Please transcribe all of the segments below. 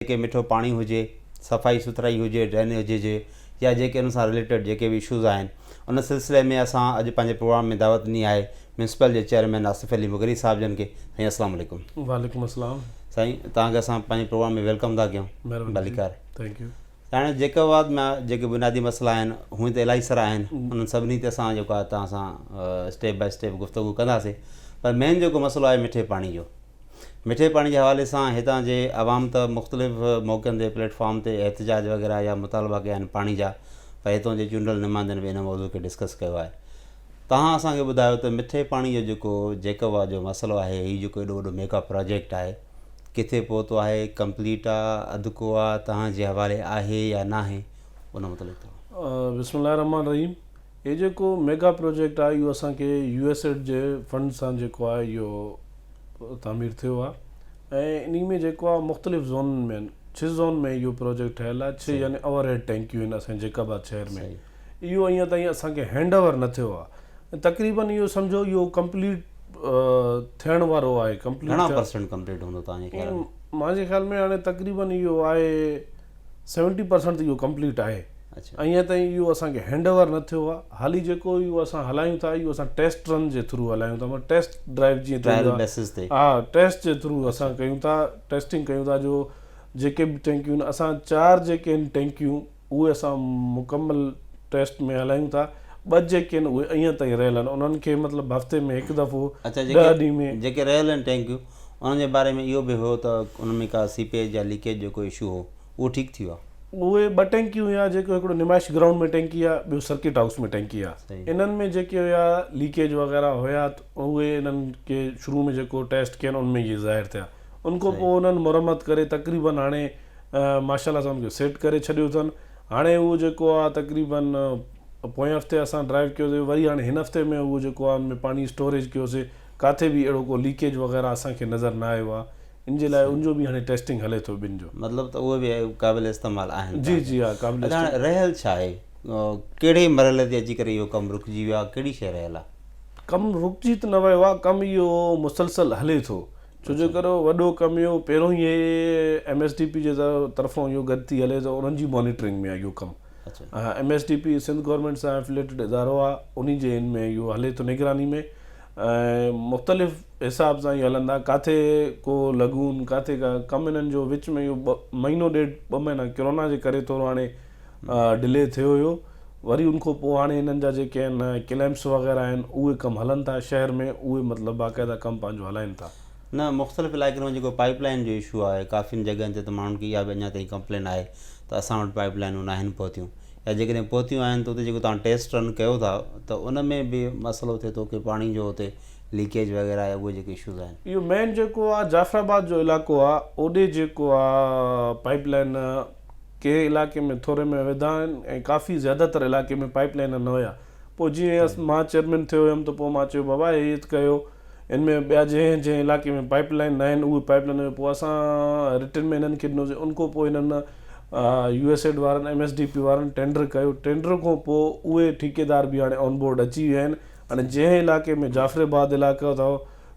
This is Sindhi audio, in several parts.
جيڪي مٺو پاڻي هجي، صفائي سٿرائي هجي، ڊرينيج هجي يا جيڪي ان سان رليٽيڊ جيڪي به اشوز آهن ان سلسلي ۾ اسان اڄ پنهنجي پروگرام ۾ دعوت ڏني آهي ميونسپل جي چيئرمين آصف علي مغري صاحب جن کي. سائين السلام عليڪم. وعليڪم السلام. سائين توهان کي اسان پنهنجي پروگرام ۾ welcome ٿا ڪيون. مهرباني ڀليڪار. Thank you. هاڻي جيڪب آباد ۾ جيڪي بنيادي مسئلا آهن هونئن ته الاهي سارا آهن انهن سڀني تي اسان جيڪو آهي توهان سان اسٽيپ باء اسٽيپ گفتگو ڪنداسين پر مين جيڪو مسئلو آهي مٺي پاڻي جو. مٺي پاڻي جي حوالي سان هتان جي عوام ته مختلف موقعن تي پليٽ فارم تي احتجاج وغيره يا مطالبا ڪيا آهن پاڻي جا پر هتان جي چونڊيل نمائندن به ان موضوع کي ڊسڪس ڪيو آهي. توهان اسان کي ٻڌايو ته مٺي پاڻي جو جيڪو جيڪب آ جو مسئلو آهي هي جيڪو ايڏو وڏو ميگا پراجيڪٽ آهي ڪٿي پهتو آهي ڪمپليٽ آ اڌڪو آ توهان جي حوالي آهي يا ناهي ان متعلق ٿورو. بسم الله الرحمٰن الرحيم هي جيڪو ميگا پروجيڪٽ آهي اهو اسان کي يو ايس ايڊ جي فنڊ سان جيڪو آهي اهو تعمير ٿيو آهي ۽ انهي ۾ جيڪو آهي مختلف زونن ۾ آهن ڇهه زون ۾ اهو پروجيڪٽ ٺهيل آهي ڇهه يعني اوور هيڊ ٽينڪيون آهن اسان جي جيڪب آباد شهر ۾ اهو اڃا تائين اسان کي هينڊ اوور نه ٿيو آهي ۽ تقريبن اهو سمجهو اهو ڪمپليٽ ٿيڻ وارو آهي ڪمپليٽ گهڻا پرسنٽ ڪمپليٽ هوندو توهان جي خيال ۾؟ منهنجي خيال ۾ هاڻي تقريبن اهو آهي سيونٽي پرسنٽ ته اهو ڪمپليٽ آهي اڃا تائين اهو اسان کي هينڊ اوور نه ٿيو آهي حالي جيڪو اهو اسان هلايون ٿا اهو اسان ٽيسٽ رن جي ٿرو هلايون ٿا مطلب ٽيسٽ ڊرائيو جيئن ٽرائل بيسز تي ها ٽيسٽ جي ٿرو اسان ڪيون ٿا ٽيسٽنگ ڪيون ٿا جو جيڪي به ٽينڪيون آهن اسان چار جيڪي آهن ٽينڪيون اهي اسان مڪمل ٽيسٽ ۾ هلايون ٿا ٻه جيڪي آهن اهي اڃا تائين رهيل آهن انهن کي مطلب هفتي ۾ هڪ دفعو ڏهه ڏينهن ۾ جيڪي رهيل آهن ٽينڪيون انهن جي باري ۾ اهو به هو ته انهن ۾ ڪا سيپيج يا ليڪيج جو ڪو اشو هو اهو ٺيڪ ٿي ويو آهي. اهي ٻه ٽينڪيون هيا جيڪو هڪڙو نمائش گرائونڊ ۾ ٽينڪي آهي ٻيو سرڪٽ هائوس ۾ ٽينڪي آهي انهن ۾ جيڪي هيا ليڪيج وغيره هيا ته اهي انهن کي شروع ۾ جيڪو ٽيسٽ ڪين ان ۾ اهي ظاهر ٿيا ان کان پوء انهن مرمت ڪري تقريبن هاڻي ماشاء الله سان ان کي سيٽ ڪري ڇڏيو اٿن هاڻي اهو جيڪو آهي تقريبن پوئين هفتي اسان ڊرائيو ڪيوسي وري هاڻي هن هفتي ۾ اهو جيڪو آهي ان ۾ پاڻي اسٽوريج ڪيوسي ڪاٿي به اهڙو ڪو ليڪيج وغيره اسان کي نظر نه آيو آهي ان جي لاء ان جو به هاڻي ٽيسٽنگ هلي ٿو ٻن جو. مطلب ته اهي به قابل استعمال آهن جي جي ها قابل اچا هاڻي رهيل ڇا آهي ڪهڙي مرحلي تي اچي ڪري اهو ڪم رڪجي ويو آهي ڪهڙي شيء رهيل آهي. ڪم رڪجي ته نه ويو آهي ڪم اهو مسلسل هلي ٿو ڇو جو ڪري وڏو ڪم اهو پهريون ئي ايم ايس ڊي پي جي طرفون اهو گڏ ٿي هلي ٿو انهن جي مانيٽرنگ ۾ آهي اهو ڪم M S D P Sindh government سان افليٽيڊ ادارو آهي انهي جي ان ۾ اهو هلي ٿو نگراني ۾ ۽ مختلف حساب سان اهي هلندا ڪاٿي ڪو لگون ڪاٿي ڪا ڪم انهن جو وچ ۾ اهو ٻه مهينو ڏيڍ ٻه مهينا ڪرونا جي ڪري ٿورو هاڻي ڊلي ٿيو هيو وري ان کان پوء هاڻي انهن جا جيڪي آهن ڪليمپس وغيره آهن اهي ڪم هلن ٿا شهر ۾ اهي مطلب باقاعده ڪم پنهنجو هلائن ٿا. نه مختلف علائقن ۾ جيڪو پائيپ لائين جو اشو آهي ڪافين جڳهن تي ته ماڻهن کي اها به اڃا تائين ڪمپلين آهي ته اسان وٽ پائيپ لائينون ناهن پهتيون يا جيڪڏهن پهتيون آهن ته اتي جيڪو توهان ٽيسٽ رن ڪيو ٿا ته ان ۾ به مسئلو ٿئي ٿو ڪي پاڻي جو اتي ليڪيج وغيره يا اهي جيڪي اشوز آهن. اهو مين جيڪو آ جعفر آباد جو علائقو آ اوڏي جيڪو آ پائيپ لائين ڪنهن علائقي ۾ ٿوري ۾ وڌا آهن ۽ ڪافي زياده تر علائقي ۾ پائيپ لائين نه هيا پوء جيئن مان چيئرمين ٿيو هيم ته پوء مان چيو بابا هي ڪيو ان ۾ ٻيا جنهن جنهن علائقي ۾ پائيپ لائين نه آهن اهي پائيپ لائين پوء اسان رٽن ۾ هنن کي ڏنوسين ان کان پوء هنن يو ايس ايڊ وارن ايم ايس ڊي پي وارن ٽينڊر ڪيو ٽينڊر کان پوء اهي ٺيڪيدار به هاڻي آن بورڊ اچي ويا آهن هاڻي جنهن علائقي ۾ جعفر آباد علائقو اٿو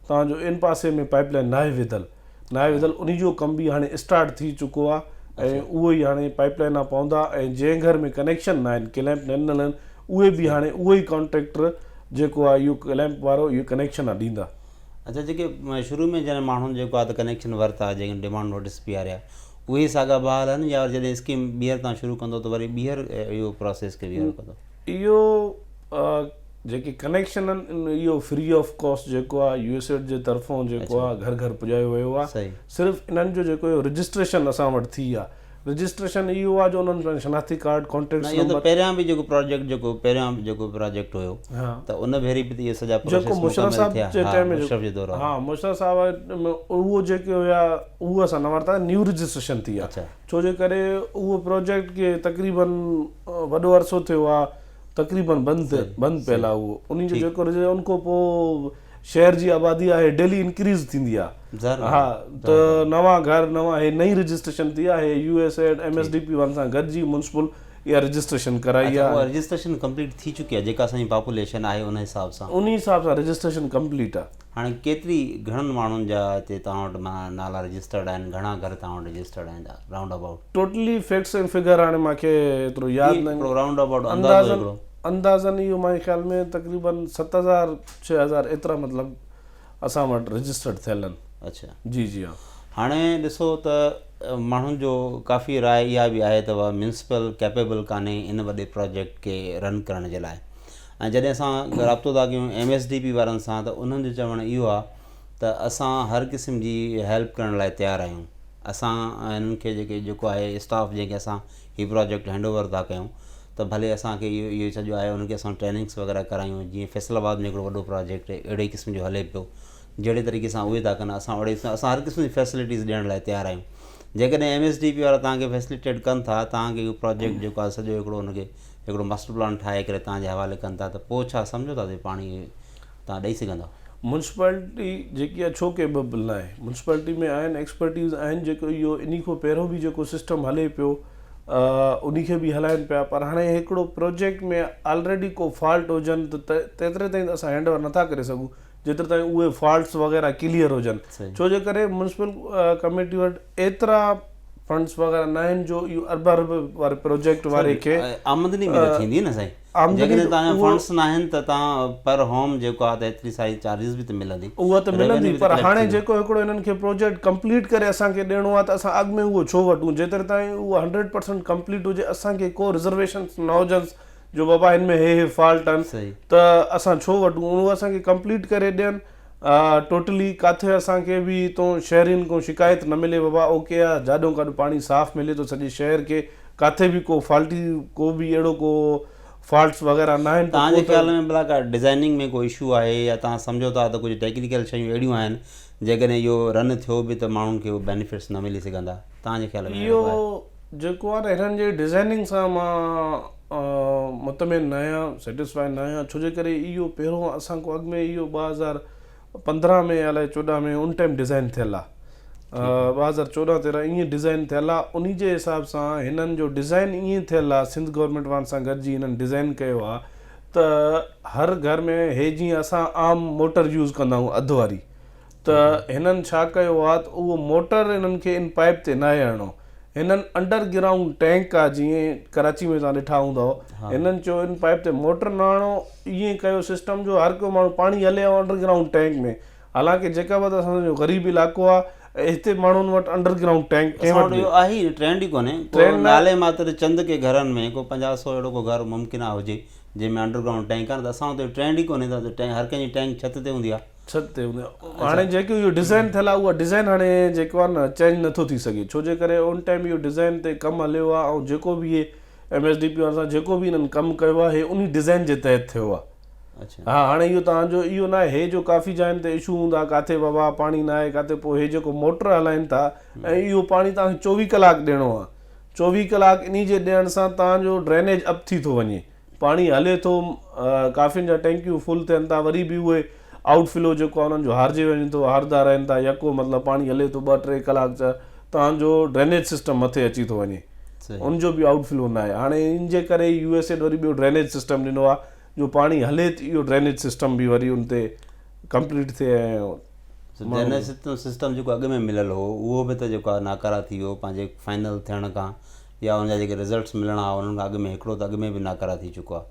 توهان جو ان پاسي ۾ پائيپ لائين ناهي وڌل ناهي وڌل انهي جو ڪم به هاڻي اسٽارٽ ٿي چڪو آهي ۽ اهو ئي هاڻي پائيپ لائينا پوندا ۽ جنهن گهر ۾ ڪنيڪشن ناهن ڪليمپ نه ڏنل آهن اهي به هاڻي اهو ئي ڪانٽريڪٽر جيڪو آهي اهو ڪليمپ وارو اهي ڪنيڪشن ڏيندا. اڇا جيڪي شروع ۾ جنھن ماڻھن جيڪو آ ته ڪنيڪشن ورتا جيڪي ڊيمانڊ نوٽس پياريا اهي ساڳا بحال آھن يا وري جڏھن اسڪيم ٻيھر تان شروع ڪندو ته وري ٻيھر اهو پراسيس کي ٻيھر ڪندو. اهو جيڪي ڪنيڪشن آھن اهو فري آف ڪاسٽ جيڪو آ يو ايس ايڊ جي طرفون جيڪو آ گھر گھر پڄايو ويو آ صرف انھن جو جيڪو رجسٽريشن اسان وٽ ٿي آ رجسٽريشن اهو آ جو انهن پنهنجو شناختي ڪارڊ ڪانٽيڪٽس نه اهو ته پهريان به جيڪو پراجيڪٽ جيڪو پهريان جيڪو پراجيڪٽ هيو ته ان ڀيري به ته اهي سڄا پروسيس جيڪو مشرف صاحب جي ٽائيم ۾ مشرف جي دور ها مشرف صاحب اهو جيڪي هيا اهو اسان نه ورتا نيو رجسٽريشن ٿي آ ڇو جي ڪري اهو پراجيڪٽ کي تقريبن وڏو عرصو ٿيو آ تقريبن بند بند پيل آ اهو انهي جو جيڪو ان کان پوء شهر جي آبادي آهي ڊيلي انڪريز ٿيندي آ ها ته نوان گهر نوان هي نئين رجسٽريشن ٿي آهي U S aid M S D P وارن سان گڏجي ميونسپل اها رجسٽريشن ڪرائي اچا آهي. اها رجسٽريشن ڪمپليٽ ٿي چڪي آهي جيڪا اسان جي پاپوليشن آهي ان حساب سان. انهي حساب سان رجسٽريشن ڪمپليٽ آهي. هاڻي ڪيتري گهڻن ماڻهن جا هتي توهان وٽ معنيٰ نالا رجسٽرڊ آهن گهڻا گهر توهان وٽ رجسٽرڊ آهن round about. Totally facts ۽ figure هاڻي مان کي ايترو ياد ائين ناهن. هڪڙو رائونڊ ابائوٽ اندازو اندازن هڪڙو. اندازن اهو مانجي خيال ۾ تقريبن 7000 6000 ايترا مطلب اسان وٽ رجسٽرڊ ٿيل آهن. اڇا. جي جي ها. هاڻي ڏسو ته ماڻهن جو ڪافي راء اها به آهي ته ميونسپل ڪيپيبل ڪانهي ان وڏي پراجيڪٽ کي رن ڪرڻ جي لاء ۽ جڏهن اسان رابطو ٿا ڪيون ايم ايس ڊي پي وارن سان ته انهن جو چوڻ اهو آهي ته اسان هر قسم جي هيلپ ڪرڻ لاء تيار آهيون اسان انهن کي جيڪي جيڪو آهي اسٽاف جنهن کي اسان هي پراجيڪٽ هينڊ اوور ٿا ڪيون ته ڀلي اسان کي اهو اهو سڄو آهي انهن کي اسان ٽريننگس وغيره ڪرايون جيئن فيصل آباد ۾ هڪڙو وڏو پراجيڪٽ اهڙي قسم جو هلي پيو جهڙي طريقي سان اهي ٿا ڪن اسان اوڙي اسان هر قسم جي فيسلٽيز ڏيڻ لاء تيار آهيون جيڪڏهن ايم ايس ڊي پي وارا توهان کي فيسليٽيٽ ڪن ٿا توهان کي اهو پراجيڪٽ جيڪو آهي سڄو هڪڙو ان کي هڪڙو ماسٽر پلان ٺاهي ڪري توهان جي حوالي ڪن ٿا ته پوء ڇا سمجهو ٿا ته پاڻي توهان ڏئي سگهندا. ميونسپالٽي جيڪي آهي ڇو ڪيپبل ناهي ميونسپالٽي ۾ آهن ايڪسپرٽيز آهن جيڪو اهو انهي کان پهريون به جيڪو سسٽم هلي پيو انهي کي به هلائن پيا پر هاڻي هڪڙو پروجيڪٽ ۾ آلريڊي ڪو فالٽ هجن ته تيتري تائين ته اسان هينڊ اوور نٿا ڪري سگهون جيتري تائين اهي فالٽس وغيره ڪليئر هجن ڇو جي ڪري ميونسپل ڪميٽي وٽ ايترا فنڊس وغيره ناهن جو اهو ارب ارب واري پروجيڪٽ واري کي آمدني به ته ٿيندي نه سائين جيڪڏهن توهان جا فنڊس ناهن ته توهان پر هوم جيڪو آهي ته ايتري ساري چارجز به ته ملندي اها ته ملندي پر هاڻي جيڪو هڪڙو هنن کي پروجيڪٽ ڪمپليٽ ڪري اسان کي ڏيڻو آهي ته اسان اڳ ۾ اهو ڇو وٺون جيتري تائين اهو 100% ڪمپليٽ هجي اسان کي ڪو رزرويشنس نه هجنس جو بابا هن ۾ هي هي فالٽ آهن ته اسان ڇو وٺون اهو اسان کي ڪمپليٽ ڪري ڏين ٽوٽلي ڪاٿي اسان کي به هتون شهرين کان شڪايت نه ملي بابا اوڪي آ جاڏو ڪاڏو پاڻي صاف ملي ٿو سڄي شهر کي ڪاٿي به ڪو فالٽي ڪو به اهڙو ڪو فالٽس وغيره ناهن ته توهان جي پوء ته خيال ۾ ڀلا ڪا ڊزائننگ ۾ ڪو اشو آهي يا توهان سمجهو ٿا ته ڪجهه ٽيڪنيڪل شيون اهڙيون آهن جيڪڏهن اهو رن ٿيو به ته ماڻهن کي اهي بينيفٽس نه ملي سگهندا توهان جي خيال ۾ اهڙو اهو ڪو آهي؟ جيڪو آهي نه هنن جي ڊزائننگ سان مان مطمئن ناهيان سيٽسفائي ناهيان ڇو جي ڪري اهو پهريون اسان کان اڳ ۾ اهو 2015 ۾ الائي 14 ۾ ان ٽائيم ڊزائن ٿيل آ 2014 13 ائين ڊزائن ٿيل آ انهي جي حساب سان هنن جو ڊزائن ائين ٿيل آ سنڌ گورنمينٽ وارن سان گڏجي هنن ڊزائن ڪيو آ ته هر گهر ۾ هي جيئن اسان عام موٽر يوز ڪندا آهيون اڌ واري ته هنن ڇا ڪيو آ ته اهو موٽر هنن کي ان پائيپ تي ناهي هڻڻو هنن انڊر گرائونڊ ٽينڪ آ جيئن ڪراچي ۾ توهان ڏٺا هوندؤ هنن چيو ان پائيپ تي موٽر نه هڻو ائين ڪيو سسٽم جو هر ڪو ماڻهو پاڻي هلي آيو انڊر گرائونڊ ٽينڪ ۾ حالانڪه جيڪب آباد اسان جو غريب علائقو آ ۽ هتي ماڻهن وٽ انڊر گرائونڊ ٽينڪ ڪنهن اسان وٽ وٽ به اهو آهي ئي نه ٽرينڊ ئي ڪونهي ڪو ٽرينڊ نه نالي ماتر چند ڪي گهرن ۾ ڪو 50 سو اهڙو ڪو گهر ممڪن آ هجي جنهن ۾ انڊر گرائونڊ ٽينڪ آ نه ته اسان وٽ ٽرينڊ ئي ڪونهي ته هر ڪنهن جي ٽينڪ ڇت تي هوندي آ. ڇت تي هوندي آهي هاڻي جيڪو اهو ڊزائن ٿيل آهي اها ڊزائن هاڻي جيڪو آهي نه چينج نٿو ٿي سگهي ڇو جي ڪري ان ٽائيم اهو ڊزائن تي ڪم هليو آهي ۽ جيڪو به اهي ايم ايس ڊي پي وارن سان جيڪو به انهن ڪم ڪيو آهي هي انهي ڊزائن جي تحت ٿيو آهي ها هاڻي اهو توهان جو اهو ناهي هي جو ڪافي جاين تي اشو هوندا ڪاٿي بابا پاڻي ناهي ڪاٿي پوء هي جيڪو موٽر هلائين ٿا ۽ اهو پاڻي توهان کي 24 ڪلاڪ ڏيڻو آهي 24 ڪلاڪ انهي جي ڏيڻ سان توهان جو ڊرينيج اپ ٿي ٿو وڃي پاڻي هلي ٿو، ڪافين جا ٽينڪيون فل ٿين ٿا وري به اهي آئوٽ فلو جيڪو آهي انهن جو هارجي وڃي ٿو، هاردا رهن ٿا يڪو مطلب پاڻي هلي ٿو ٻه ٽي ڪلاڪ ته تان جو ڊرينيج سسٽم مٿي اچي ٿو وڃي ان جو به آئوٽ فلو ناهي هاڻي ان جي ڪري ئي يو ايس ايڊ وري ٻيو ڊرينيج سسٽم ڏنو آهي جو پاڻي هلي ته اهو ڊرينيج سسٽم به وري ان تي ڪمپليٽ ٿئي ۽ ڊرينيج سسٽم جيڪو اڳ ۾ مليل هو اهو به ته جيڪو آهي ناڪاره ٿي ويو پنهنجي فائنل ٿيڻ کان يا ان جا جيڪي رزلٽس ملڻا هئا انهن کان اڳ ۾ هڪڙو ته اڳ ۾ به ناڪاره ٿي چڪو آهي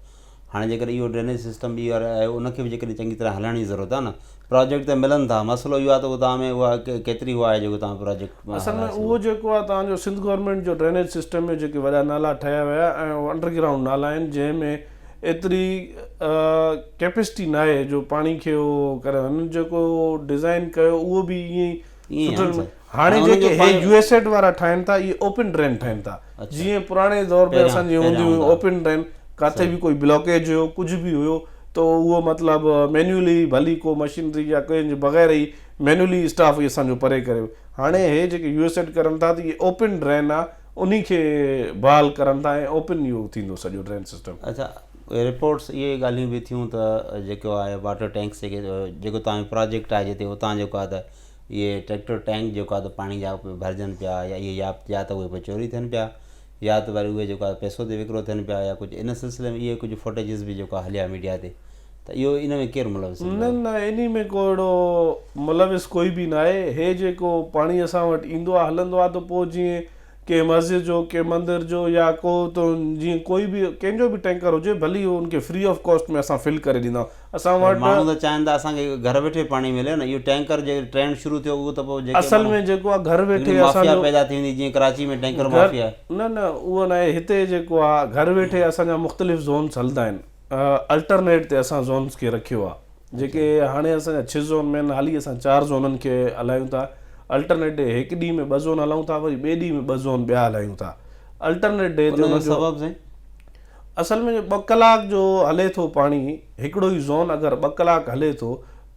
هاڻي جيڪڏهن اهو ڊرينيج سسٽم به آهي ان کي به جيڪڏهن چڱي طرح هلائڻ جي ضرورت آهي نه پراجيڪٽ ته ملن ٿا مسئلو اهو آهي ته اهو توهان ۾ اها ڪيتري اها آهي جيڪو توهان پراجيڪٽ اصل ۾ اهو جيڪو آهي توهان جو سنڌ گورنمينٽ جو ڊرينيج سسٽم ۾ جيڪي وڏا نالا ٺهيا ويا ۽ اهي انڊر گرائونڊ نالا آهن جنهن ۾ ايتري ڪيپسٽي ناهي جو پاڻي کي اهو ڪري هنن جيڪو ڊزائن ڪيو اهو به ائين ئي سٺو هاڻي جيڪي هي يو ايس ايڊ وارا ٺاهين ٿا اهي اوپن ڊرين ٺاهين ٿا جيئن پراڻي دور ۾ اسان جي هونديون هيون اوپن ڊرين ڪاٿي به ڪوئي بلاڪيج هيو ڪجهه به هيو ته اهو مطلب مينولي ڀلي ڪو مشينري يا ڪنهن جي بغير ئي مينولي اسٽاف ئي اسان جو پري ڪري هاڻي هي جيڪي يو ايس ايڊ ڪرن ٿا ته اهي اوپن ڊرين آ انهي کي بحال ڪرن ٿا ۽ اوپن اهو ٿيندو سڄو ڊرين سسٽم. اڇا رپورٽس اهي ڳالهيون به ٿيون ته جيڪو آهي واٽر ٽينڪس جيڪي جيڪو تان جو پراجيڪٽ آهي جتي اتان جيڪو آهي ته اهي ٽريڪٽر ٽينڪ جيڪو آهي ته پاڻي جا ڀرجن پيا يا اهي يا يا ته اهي پيا چوري ٿين پيا يا ته وري اهي جيڪو آهي پئسو تي وڪرو ٿين پيا يا ڪجهه ان سلسلي ۾ اهي ڪجهه فوٽيجز به جيڪو آهي هليا ميڊيا تي ته اهو ان ۾ ڪير ملوث نه نه انهي ۾ ڪو اهڙو ملوث ڪوئي به ناهي هي جيڪو پاڻي اسان وٽ ايندو آهي هلندو آهي ته پوء جيئن ڪنهن مسجد جو ڪنهن مندر جو يا ڪو ته جيئن ڪوئي به ڪنهن جو به ٽينڪر هجي ڀلي ان کي فري آف ڪاسٽ ۾ اسان فل ڪري ڏيندا آهيون اسان پر وٽ ماڻهو ته چاهين ٿا اسان کي گهر ويٺي پاڻي ملي نه اهو ٽينڪر جي ٽرينڊ شروع ٿيو اهو ته پوء جيڪي اصل ماڻهو ۾ جيڪو آهي گهر هڪڙي ويٺي اسان مافيا جو پيدا ٿي ويندي جيئن ڪراچي ۾ ٽينڪر گهر مافيا آهي. نه نه اهو ناهي هتي جيڪو آهي گهر ويٺي اسان جا مختلف زونس هلندا آهن الٽرنيٽ تي اسان زونس کي رکيو آهي جيڪي هاڻي اسان جا ڇهه زون ۾ آهن حالي اسان چار زونن کي هلايون ٿا الٽرنيٽ ڊي هڪ ڏينهن ۾ ٻه زون هلايون ٿا وري ٻئي ڏينهن ۾ ٻه زون ٻيا هلايون ٿا الٽرنيٽ ڊي تي ان جو ان جو سبب سائين؟ اصل ۾ ٻه ڪلاڪ جو هلي ٿو پاڻي هڪڙو ئي زون اگر ٻه ڪلاڪ هلي ٿو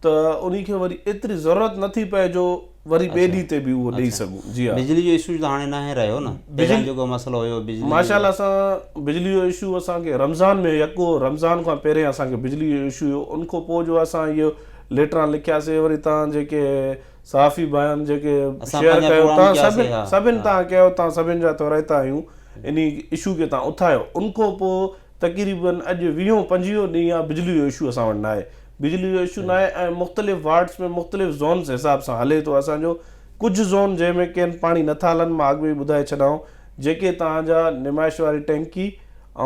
ته انهي کي وري ايتري ضرورت نٿي پئي جو وري ٻئي ڏينهن تي به اهو ڏئي سگهون جي ها. بجلي جو اشو ته هاڻي ناهي رهيو نه پهريان جيڪو مسئلو هيو بجلي جو. ماشاء الله سان بجلي جو اشو اسان کي رمضان ۾ يڪو رمضان کان پهرين اسان کي بجلي جو اشو هيو ان کان پوء جو اسان اهو ليٽران لکياسي وري تان جيڪي صحافي ڀائن جيڪي اسان شيئر پنهنجا ڪيو پروگرام تان ڪياسي سڀن ها سڀن ها. تان ڪيو تان سڀن جا ٿورائتا آهيون انهي اشو کي تان اٿايو ان کان پوء تقريبن اڄ ويهون پنجويهون ڏينهن آ بجلي جو اشو اسان وٽ ناهي بجلي جو اشو ناهي ۽ مختلف وارڊس ۾ مختلف زونس حساب سان هلي ٿو اسان جو ڪجهه زون جنهن ۾ ڪين پاڻي نٿا هلن مان اڳ ۾ ئي ٻڌائي ڇڏان جيڪي توهان جا نمائش واري ٽينڪي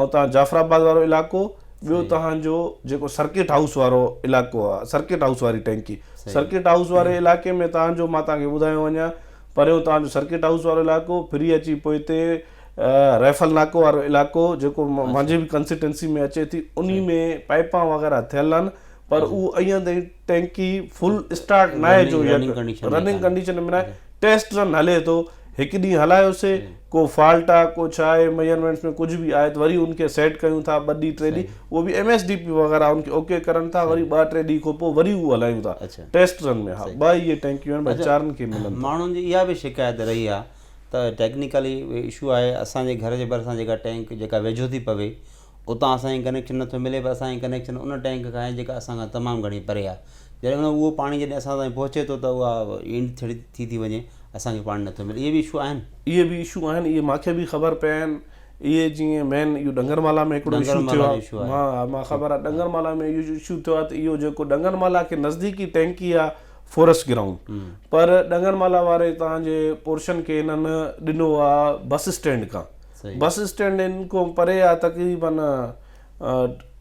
۽ توهان جعفر آباد وارو علائقو ٻيو توهان جو جيڪو سرڪٽ هائوس وارو علائقو آ سرڪٽ هائوس واري ٽينڪي سرڪٽ هائوس واري علائقي ۾ توهان جو مان توهان کي ٻڌايو وڃان پريون توهان جو سرڪٽ هائوس وارو علائقو ڦري اچي پوئتي رائفل ناڪو وارو علائقو جيڪو مانجي به ڪنسٽيٽنسي ۾ اچي ٿي انهي ۾ پائپان وغيره ٿيل آهن پر اهو اڃا تائين ٽينڪي فل اسٽارٽ ناهي جو رننگ ڪنڊيشن ۾ ناهي ٽيسٽ رن هلي ٿو هڪ ڏينهن هلايوسي ڪو فالٽ آ ڪو ڇا آهي ميجرمينٽس ۾ ڪجهه به آهي ته وري ان کي سيٽ ڪيون ٿا ٻه ڏينهن ٽي ڏينهن اهو به ايم ايس ڊي پي وغيره ان کي اوڪي ڪرن ٿا وري ٻه ٽي ڏينهن کان پوء وري اهو هلايون ٿا ٽيسٽ رن ۾ ها ٻه اهي ٽينڪيون آهن بس چارن کي ملن ٿا. ماڻهن جي اها به شڪايت رهي آ ته ٽيڪنيڪلي اشو آهي اسان جي گهر جي ڀرسان جيڪا ٽينڪ جيڪا ويجهو ٿي پوي اتان اسان کي ڪنيڪشن نٿو ملي پر اسان کي ڪنيڪشن ان ٽينڪ کان آهي جيڪا اسان کان تمام گهڻي پري آهي جڏهن ان اهو پاڻي جڏهن اسان تائين پهچي ٿو ته اها اينڊ ٿڙي ٿي ٿي وڃي اسان کي پاڻي نٿو ملي اهي به اشو آهن. اهي به اشو آهن اهي مانکي به خبر پيا آهن اهي جيئن مين اهو ڏنگر مالا ۾ هڪڙو اشو ٿيو آهي ها ها مان خبر آهي ڏنگر مالا ۾ اهو اشو ٿيو آهي ته اهو جيڪو ڏنگر مالا کي نزديڪي ٽينڪي آهي فورسٽ گرائونڊ پر ڏنگر مالا واري توهان جي پورشن کي هنن ڏنو آ بس اسٽينڊ کان بس اسٽينڊ ان کان پري آ تقريبن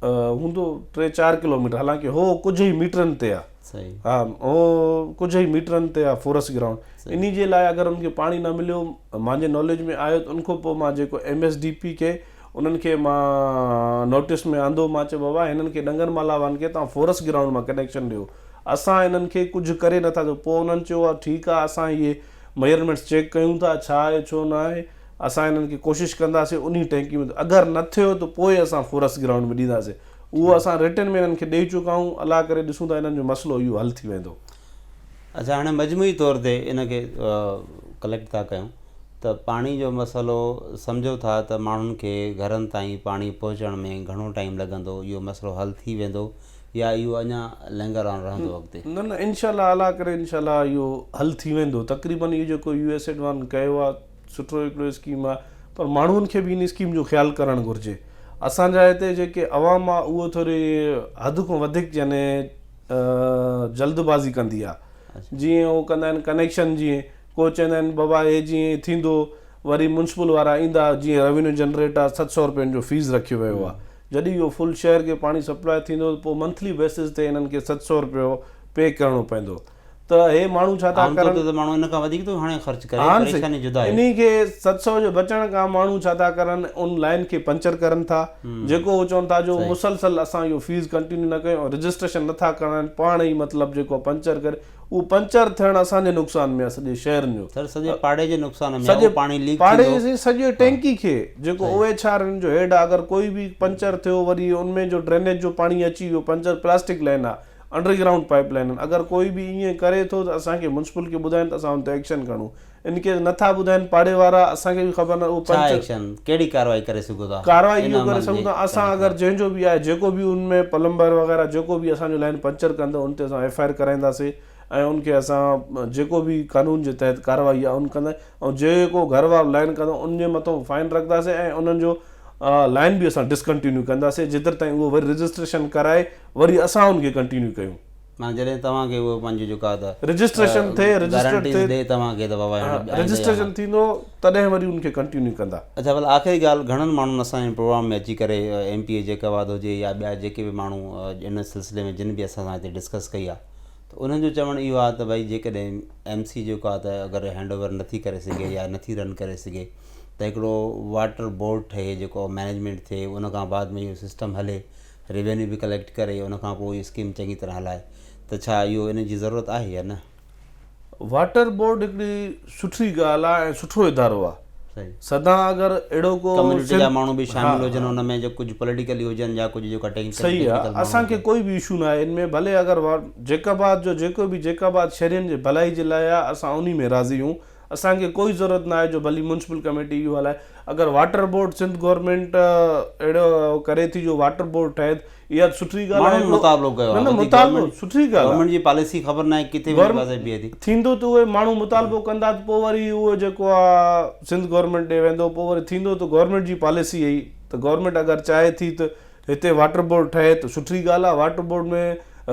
هوندو ٽي چار ڪلوميٽر حالانڪه هو ڪجهه ئي ميٽرن تي آ ها هو ڪجهه ئي ميٽرن تي آ فورسٽ گرائونڊ انهي جي لاء اگر ان کي پاڻي نه مليو مانجي ناليج ۾ آيو ته ان کان پوء مان جيڪو ايم ايس ڊي پي کي انهن کي مان نوٽيس ۾ آندو مان چيو بابا هنن کي ڏنگر مالا وارن کي توهان فورسٽ گرائونڊ مان ڪنيڪشن ڏيو اسان انهن کي ڪجهه ڪري نٿا سگهون پوء انهن چيو آ ٺيڪ آ اسان اهي ميجرمينٽس چيڪ ڪيون ٿا ڇا آهي ڇو نه آهي اسان انهن کي ڪوشش ڪنداسين انهي ٽينڪي ۾ اگر نه ٿيو ته پوء اسان فورس گرائونڊ ۾ ڏينداسين اهو اسان رٽن ۾ انهن کي ڏئي چڪا آهيون الله ڪري ڏسون ٿا انهن جو مسئلو اهو حل ٿي ويندو. اڇا هاڻي مجموعي طور تي ان کي ڪليڪٽ ٿا ڪيون ته پاڻي جو مسئلو سمجهو ٿا ته ماڻهن کي گهرن تائين پاڻي پهچڻ ۾ گهڻو ٽائيم لڳندو اهو مسئلو حل ٿي ويندو يا اهو اڃا لنگر آن رهندو اڳتي؟ نه نه انشاء الله الله ڪري انشاء الله اهو حل ٿي ويندو تقريبن اهو جيڪو يو ايس ايڊ وارن ڪيو آهي سٺو هڪڙو اسڪيم آهي پر ماڻهن کي به ان اسڪيم جو خيال ڪرڻ گهرجي اسان جا هتي جيڪي عوام آهي اهو ٿوري حد کان وڌيڪ يعني جلد بازي ڪندي آهي جيئن هو ڪندا آهن ڪنيڪشن جيئن ڪو چوندا آهن بابا هي جيئن ٿيندو وري ميونسپل وارا ايندا جيئن روينيو جنريٽ آهي 700 روپين جو فيس رکيو ويو آهي جڏهن اهو فل شهر کي پاڻي سپلاء ٿيندو ته پوء منٿلي بيسز تي هنن کي 700 روپيو پي ڪرڻو پوندو ته هي ماڻهو ڇا ٿا عام طور ڪرن. تي ته ماڻهو ان کان وڌيڪ ٿو هاڻي خرچ ڪري هان سائين پريشاني جدا آهي. انهي کي 700 جو بچڻ کان ماڻهو ڇا ٿا ڪرن ان لائين کي پنچر ڪرن ٿا جيڪو هو چون ٿا جو مسلسل اسان اهو فيس ڪنٽينيو نه ڪيون ۽ رجسٽريشن نه ٿا ڪرائن پاڻ ئي مطلب جيڪو پنچر ڪري اهو پنچر ٿيڻ اسان جي نقصان ۾ آهي سڄي شهر جو. سر سڄي پاڙي جي نقصان ۾ آهي سڄي اهو پاڻي ليڪ پاڙي ٿيندو. جي سڄي ٽينڪي کي جيڪو او ايڇ آر ان جو هيڊ آهي اگر ڪوئي به پنچر ٿيو وري ان ۾ جو ڊرينيج جو پاڻي اچي ويو پنچر پلاسٽڪ لائين آهي انڊر گرائونڊ پائپ لائين آهن اگر ڪوئي به ائين ڪري ٿو ته اسان کي ميونسپل کي ٻڌائين ته اسان ان تي ايڪشن کڻون ان ڪيس نه ٿا ٻڌائين پاڙي وارا اسان کي به خبر نه اهو ڇا پنچر ايڪشن ڪهڙي ڪارروائي ڪري سگهو ٿا ڪارروائي ان اهو ڪري عمل سگهون جي ٿا اسان ڪرڻ اگر خلاف؟ جنهن جو به آهي جيڪو به ان ۾ پلمبر وغيره جيڪو به اسان جو لائين پنچر ڪندو ان تي اسان ايف I R ڪرائينداسين ۽ ان کي اسان جيڪو به قانون جي تحت ڪارروائي آهي ان ڪندا ۽ جيڪو گهر وارو لائن ڪندو ان جي مٿو فائن رکنداسين ۽ انهن جو لائن به اسان ڊسڪنٽينيو ڪنداسين جيتر تائين اهو وري رجسٽريشن ڪرائي وري اسان ان کي ڪنٽينيو ڪيون. معنيٰ جڏهن توهان کي اهو پنهنجو جيڪو آهي ته رجسٽريشن ٿئي رجسٽرڊ گارنٽيز ٿئي ڏي توهان کي ته بابا ها هاڻي آئنده اها رجسٽريشن ٿيندو تڏهن وري ان کي ڪنٽينيو ڪندا. اڇا ڀلا آخري ڳالهه گهڻن ماڻهن اسان جي پروگرام ۾ اچي ڪري ايم پي اي جيڪب آباد هجي يا ٻيا جيڪي به ماڻهو ان سلسلي ۾ جن به اسان سان هتي ڊسڪس ڪئي آهي ته انهن جو چوڻ اهو آهي ته ڀائي جيڪڏهن ايم سي جيڪو آهي ته اگر هينڊ اوور نٿي ڪري سگهي يا نٿي رن ڪري سگهي ته هڪڙو واٽر بورڊ ٺهي جيڪو مئنيجمينٽ ٿئي ان کان بعد ۾ اهو سسٽم هلي ريونيو به ڪليڪٽ ڪري ان کان پوء اسڪيم چڱي طرح هلائي ته ڇا اهو ان جي ضرورت آهي يا نه؟ واٽر بورڊ هڪڙي سٺي ڳالهه آهي ۽ سٺو ادارو آهي سدا اگر اهڙو ڪو ڪميونٽي جا ماڻهو به شامل هجن ان ۾ جو ڪجهه پوليٽيڪلي هجن يا ڪجهه جيڪا ٽيڪنيڪل صحيح آهي اسان کي ڪوئي به اشو نه آهي ان ۾ ڀلي اگر جيڪب آباد جو جيڪو به جيڪب آباد شهرين جي ڀلائي جي لاء آهي اسان انهي ۾ راضي آهيون اسان کي ڪوئي ضرورت نه آهي جو ڀلي ميونسپل ڪميٽي اهو هلائي اگر واٽر بورڊ سنڌ گورنمينٽ اهڙو ڪري ٿي جو واٽر بورڊ ٺهي ته اها ته سٺي ڳالهه آهي ماڻهن مطالبو ڪيو نه نه مطالبو سٺي ڳالهه آهي گورنمينٽ جي پاليسي خبر ناهي ڪٿي وڃي پاسي بيهي ٿي ٿيندو ته اهي ماڻهو مطالبو ڪندا ته پوء وري اهو جيڪو آهي سنڌ گورنمينٽ ڏي ويندو پوء وري ٿيندو ته گورنمينٽ جي پاليسي هئي ته گورنمينٽ اگر چاهي ٿي ته هتي واٽر بورڊ ٺهي ته سٺي ڳالهه آهي، واٽر بورڊ ۾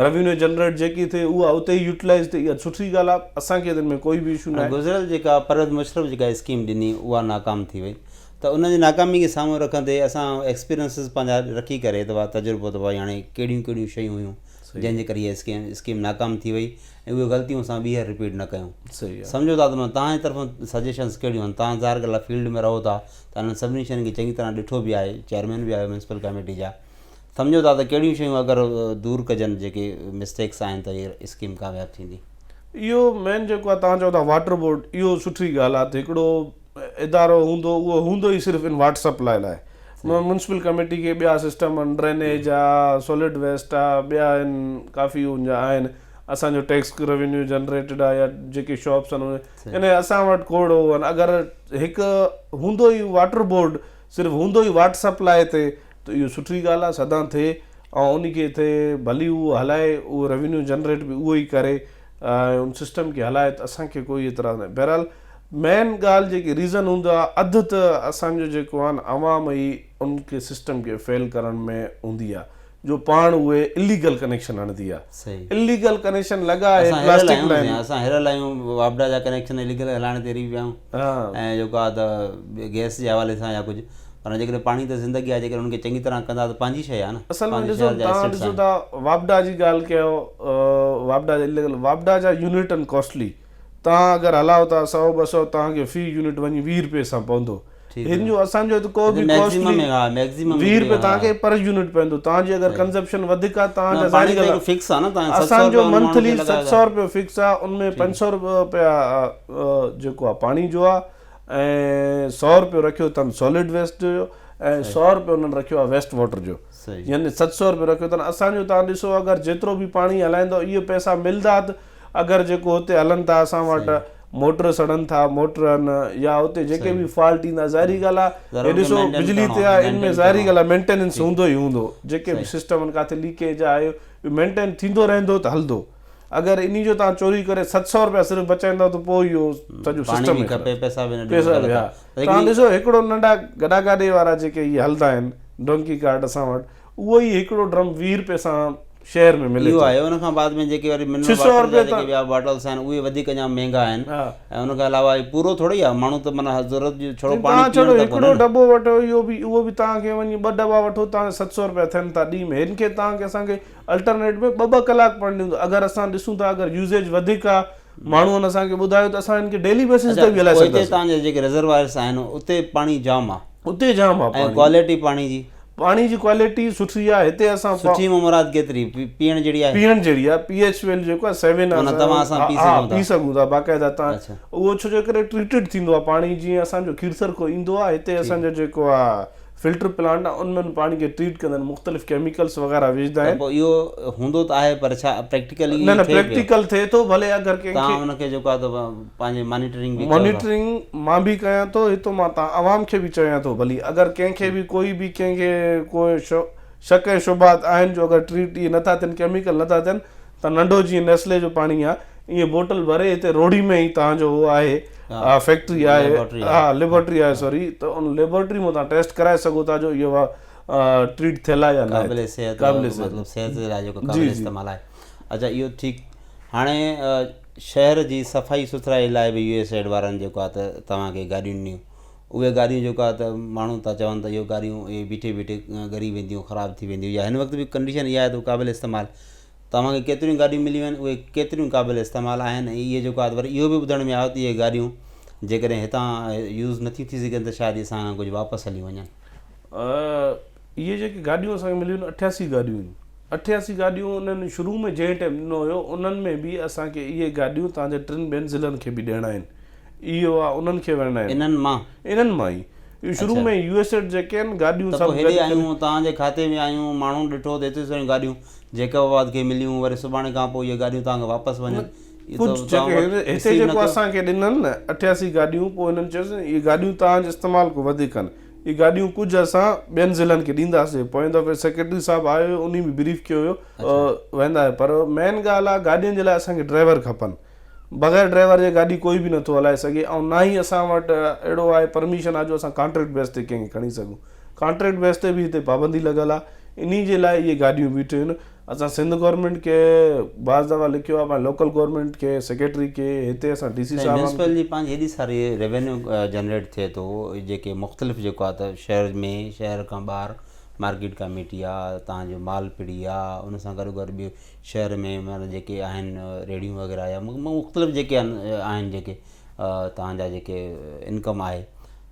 روينيو جنريٽ جيڪي ٿئي اها اتي ئي يوٽيلائيز ٿئي اها سٺي ڳالهه آهي، اسان کي ته ان ۾ ڪوئي به اشو ناهي. گذريل جيڪا پرويز مشرف جيڪا اسڪيم ڏني اها ناڪام ٿي وئي ته ان جي ناڪامي کي سامهون رکندي اسان ايڪسپيرينسز پنهنجا رکي ڪري ته تجربو ته ڀائي هاڻي ڪهڙيون ڪهڙيون شيون هيون جنهن جي ڪري هيء اسڪيم ناڪام ٿي وئي ۽ اهي غلطيون اسان ٻيهر رپيٽ نه ڪيون سمجهو ٿا ته توهان جي طرفان سجيشنز ڪهڙيون آهن توهان ظاهر ڳالهه آهي فيلڊ ۾ رهو ٿا ته انهن سڀني شين کي چڱي طرح ڏٺو به آهي، چيئرمين به آهيو ميونسپل ڪميٽي جا، سمجهو ٿا ته ڪهڙيون شيون اگر دور ڪجن جيڪي مسٽيڪس آهن ته هي اسڪيم ڪامياب ٿيندي. اهو مين جيڪو آهي توهان چئو ٿا واٽر بورڊ اهو سٺي ڳالهه آهي ته هڪڙو ادارو هوندو اهو هوندو ئي صرف ان واٽر سپلاء لاء ميونسپل ڪميٽي کي ٻيا سسٽم آهن ڊرينيج آهي سولڊ ويسٽ آهي ٻيا آهن ڪافي ان جا آهن اسان جو ٽيڪس روينيو جنريٽيڊ آهي يا جيڪي شاپس آهن اهي يعني اسان وٽ کوڙ اهو آهن اگر هڪ هوندو ئي واٽر بورڊ صرف هوندو ئي واٽر سپلاء تي ته اهو سٺي ڳالهه آهي سدا ٿئي ۽ ان کي ٿئي ڀلي اهو هلائي اهو روينيو جنريٽ به اهو ئي ڪري ۽ ان سسٽم کي هلائي ته اسان کي ڪوئي اعتراض ناهي بهرحال مين ڳالهه جيڪي ريزن هوندو آهي اڌ ته اسان جو جيڪو آهي نه عوام ئي ان کي سسٽم کي فيل ڪرڻ ۾ هوندي آهي جو پاڻ اهي اليگل ڪنيڪشن هڻندي آ اليگل ڪنيڪشن لڳا اهي پلاسٽڪ لائن اسان هرل آهيون واپڊا جا ڪنيڪشن اليگل هلائڻ تي ري پيا آهيون ۽ جيڪو آ ته گيس جي حوالي سان يا ڪجهه پر جيڪڏهن پاڻي ته زندگي آ جيڪڏهن ان کي چڱي طرح ڪندا ته پنهنجي شيء آ نه اصل ۾ ڏسو توهان ڏسو ٿا واپڊا جي ڳالهه ڪيو واپڊا جا اليگل واپڊا جا يونٽ آهن ڪاسٽلي توهان اگر هلايو ٿا سئو ٻه سئو توهان کي في يونٽ وڃي 20 روپيه سان پوندو هن جو اسان جو ته ڪو به ڪاسٽلي 20 روپيه توهان کي پر يونٽ پوندو توهان جي اگر ڪنزپشن وڌيڪ آهي توهان جا ظاهري ڳالهه فڪس آهي نه توهان اسان جو منٿلي 700 روپيو فڪس آهي ان ۾ 500 روپيا جيڪو آهي پاڻي جو آهي ۽ 100 روپيو رکيو اٿن سالڊ ويسٽ جو ۽ 100 روپيو انهن رکيو آهي ويسٽ واٽر جو يعني 700 روپيو رکيو اٿن اسان جو توهان ڏسو اگر جيترو به پاڻي هلائيندو اهي پئسا ملدا ته اگر جيڪو هتي هلن ٿا اسان وٽ موٽر سڙن ٿا موٽر آهن يا هتي جيڪي به فالٽ ايندا ظاهري ڳالهه آهي هي ڏسو بجلي تي آهي ان ۾ ظاهري ڳالهه آهي مينٽيننس هوندو ئي هوندو جيڪي به سسٽم آهن ڪاٿي ليڪيج آهي مينٽين ٿيندو رهندو ته هلندو اگر انهي جو تان چوري ڪري 700 روپيا صرف بچائيندو ته پوء اهو سڄو سسٽم پاڻي به کپي پئسا به نه پئسا به ها تان ڏسو هڪڙو ننڍا گڏا گاڏي وارا جيڪي اهي هلندا آهن ڊونڪي ڪارٽ اسان وٽ اهو ئي هڪڙو ڊرم 20 روپيه سان شهر ۾ ملي اهو ٿو. آهي ان کان بعد ۾ جيڪي وري منرل واٽر جا جيڪي ٻيا باٽلس آهن اهي وڌيڪ اڃا مهنگا آهن ۽ ان کان علاوه هي پورو ٿوري آهي ماڻهو ته معنيٰ ضرورت جو ڇڙو پاڻي پيئڻ ته ڪونهي هڪڙو ڊٻو وٺو اهو به اهو به توهان کي وڃي ٻه ڊٻا وٺو توهان کي 700 روپيا ٿين ٿا ڏينهن ۾ هن کي توهان کي اسان کي الٽرنيٽ ۾ ٻه ٻه ڪلاڪ پاڻي ڏيون ٿا اگر اسان ڏسون ٿا اگر يوزيج وڌيڪ آهي ماڻهن اسان کي ٻڌايو ته اسان هن کي ڊيلي بيسس تي به هلائي سگهنداسين. پوئتي توهان جا جيڪي ريزروائرس آهن اتي پاڻي جام آهي. اتي جام آهي پاڻي. ۽ ڪوالٽي پاڻي جي. پاڻي جي ڪوالٽي سٺي آهي هتي اسان. سٺي مان مراد ڪيتري پيئڻ جهڙي آهي. پيئڻ جهڙي آهي پي ايڇ ويليو جيڪو آهي سيون آهي. معنيٰ توهان اسان پي سگهون ٿا. پي سگهون ٿا باقاعده توهان اهو ڇو جو ڪري ٽريٽيڊ ٿيندو آهي پاڻي جيئن اسان جو کيرٿر کان ايندو آهي هتي اسان جو جيڪو آهي فلٽر پلانٽ آهي ان ۾ ان پاڻي کي ٽريٽ ڪندا آهن مختلف ڪيميڪلس وغيره وجهندا آهن. ته پوء اهو هوندو ته آهي پر ڇا پريڪٽيڪلي نه نه پريڪٽيڪل ٿئي ٿو ڀلي اگر ڪنهن کي توهان ان کي جيڪو آهي ته پنهنجي مانيٽرنگ به ڪيو ٿا. مانيٽرنگ مان به ڪيان ٿو هتو مان تان عوام کي به چويان ٿو ڀلي اگر ڪنهن کي به ڪوئي به ڪنهن کي ڪو شڪ ۽ شبهات آهن جو اگر ٽريٽ اهي نٿا ٿين ڪيميڪل نٿا ٿين ته ننڍو جيئن نيسلي جو پاڻي آهي ائين بوٽل ڀري هتي روهڙي ۾ ئي توهان جو هو آهي فيڪٽري آهي ها ليبارٽري آهي سوري ته ان ليبارٽري مان توهان ٽيسٽ ڪرائي سگهو ٿا جو اهو ٽريٽ ٿيل آهي يا نه قابل صحت قابل مطلب صحت جي لاء جيڪو قابل استعمال آهي. اچا اهو ٺيڪ هاڻي شهر جي صفائي سٿرائي لاء به يو ايس ايڊ وارن جيڪو آهي ته توهان کي گاڏيون ڏنيون اهي گاڏيون جيڪو آهي ته ماڻهو ٿا چون ته اهو گاڏيون اهي بيٺي بيٺي ڳري وينديون خراب ٿي وينديون يا هن وقت به ڪنڊيشن اها آهي ته قابل استعمال توهان کي ڪيتريون گاڏيون مليون آهن اهي ڪيتريون قابل استعمال آهن ۽ اهي جيڪو آهي وري اهو به ٻڌڻ ۾ آيو ته اهي گاڏيون جيڪڏهن هتان يوز نٿيون ٿي سگهن ته شايد اسان کان ڪجهه واپس هليون وڃن. اهي جيڪي گاڏيون اسان کي مليون آهن 88 گاڏيون آهن 88 گاڏيون انهن شروع ۾ جنهن ٽائيم ڏنو هيو انهن ۾ به اسان کي اهي گاڏيون توهان جي ٽن ٻين ضلعن کي به ڏيڻا آهن اهو آهي انهن کي وڃڻا آهن انهن مان انهن مان ئي اهو شروع ۾ يو ايس ايڊ جيڪي آهن گاڏيون ته سڀ پوء هيڏي گڏ ڪري آيون توهان جي کاتي ۾ آيون ماڻهن ڏٺو ته ايتريون ساريون گاڏيون جيڪب آباد کي مليون وري سڀاڻي کان پوء اهي گاڏيون توهان کي واپس وڃن اهو ڪجهه ته توهان جيڪي وٽ هتي رسيو نه جيڪو ٿيو. اسان کي ڏنن نه 88 گاڏيون پوء هنن چيس اهي گاڏيون توهان جي استعمال کان وڌيڪ آهن اهي گاڏيون ڪجهه اسان ٻين ضلعن کي ڏينداسين پوئين دفعي سيڪريٽري صاحب آيو هيو انهي به بريف ڪيو هيو ويندا آهيو پر مين ڳالهه آهي گاڏين جي لاء اسان کي ڊرائيور کپن بغير ڊرائيور جي گاڏي ڪوئي به نٿو هلائي سگهي ۽ نه ئي اسان وٽ اهڙو آهي پرميشن آهي جو اسان ڪانٽريڪٽ بيس تي ڪنهن کي کڻي سگهون ڪانٽريڪٽ بيس تي به هتي پابندي لڳل آهي انهي جي لاء اهي گاڏيون بيٺيون آهن اسان سنڌ گورنمينٽ کي بعض دفعا لکيو آهي پنهنجي لوڪل گورنمينٽ کي سيڪريٽري کي هتي اسان ڊي سي سائين صاحب ميونسپل جي پنهنجي هيڏي ساري ريونيو جنريٽ ٿئي ٿو جيڪي مختلف جيڪو آهي ته شهر ۾ شهر کان ٻاهر مارڪيٽ ڪاميٽي آهي تان جو مال پڙي آهي ان سان گڏو گڏ ٻيو شهر ۾ معنيٰ جيڪي آهن ريڙهيون وغيره يا مختلف جيڪي آهن جيڪي توهان جا جيڪي انڪم آهي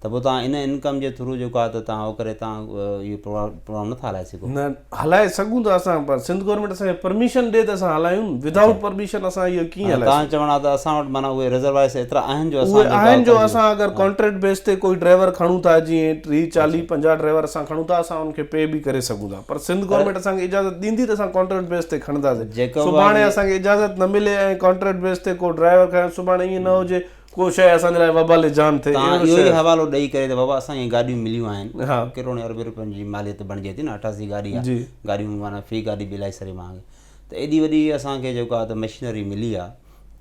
ته پوء توهان ان انڪم جي ٿرو جيڪو آهي ته توهان اهو ڪري توهان اهو پروگرام نٿا هلائي سگهو. نه هلائي سگهون ٿا اسان پر سنڌ گورنمينٽ اسان کي پرميشن ڏي ته اسان هلايون ودائوٽ پرميشن اسان اهو ڪيئن هلائي توهان جو چوڻ آهي ته اسان وٽ معنيٰ اهي ريزروائرس ايترا آهن جو اسان اهي آهن جو اسان اگر ڪانٽريڪٽ بيس تي ڪوئي ڊرائيور کڻون ٿا جيئن 30 40 50 ڊرائيور اسان کڻون ٿا اسان ان کي پي به ڪري سگهون ٿا پر سنڌ گورنمينٽ اسان کي اجازت ڏيندي ته اسان ڪانٽريڪٽ بيس تي کڻنداسين سڀاڻي اسان کي اجازت نه ملي ۽ ڪانٽريڪٽ بيس تي ڪو ڊرائيور کڻي سڀاڻي ائين نه هجي ڪو شيء اسان جي لاء وبال جان ٿئي توهان اهو ئي حوالو ڏئي ڪري ته بابا اسان کي گاڏيون مليون آهن ڪروڙين اربين روپين جي ماليت بڻجي ٿي نه 88 گاڏي آهي گاڏيون معنيٰ في گاڏي به الاهي ساري مهانگي ته ايڏي وڏي اسان کي جيڪو آهي ته مشينري ملي آهي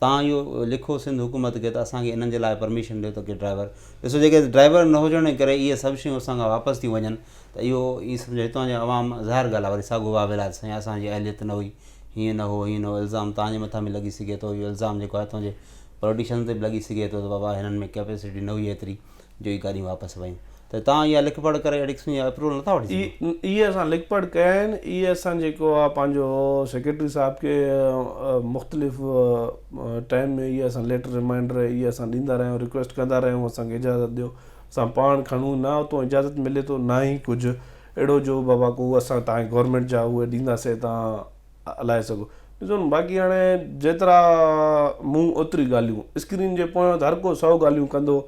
توهان اهو لکو سنڌ حڪومت کي ته اسان کي انهن جي لاء پرميشن ڏيو ته ڪي ڊرائيور ڏسو جيڪي ڊرائيور نه هجڻ جي ڪري اهي سڀ شيون اسان کان واپس ٿيون وڃن ته اهو ائين سمجهو هتان جو عوام ظاهر ڳالهه آهي وري ساڳو واويلا آهي سائين اسان جي اهليت نه هئي هيئن نه هو هيئن نه هو الزام توهان جي مٿان به لڳي سگهي ٿو اهو الزام جيڪو آهي توهان جي پوليٽيشن تي به لڳي سگهي ٿو ته بابا هنن ۾ ڪيپيسٽي نه هئي ايتري جو هي گاڏيون واپس ويون ته توهان اها لک پڙهه ڪري اهڙي قسم جا اپروول نٿا وٺي سگهو. اهي اسان لک پڙهه ڪيا آهن اهي اسان جيڪو آهي پنهنجو سيڪريٽري صاحب کي مختلف ٽائيم ۾ اهي اسان ليٽر ريمائنڊر اهي اسان ڏيندا رهيا آهيون رڪويسٽ ڪندا رهيا آهيون اسان کي اجازت ڏيو اسان پاڻ کڻون نه اتو اجازت ملي ٿو نه ئي ڪجهه اهڙو جو بابا ڪو اسان تان گورنمينٽ جا اهي ڏينداسين تان هلائي سگهو ڏسو نه باقي هاڻي جيترا مون اوتري ڳالهيون اسڪرين جي پويان ته هر ڪو سو ڳالهيون ڪندو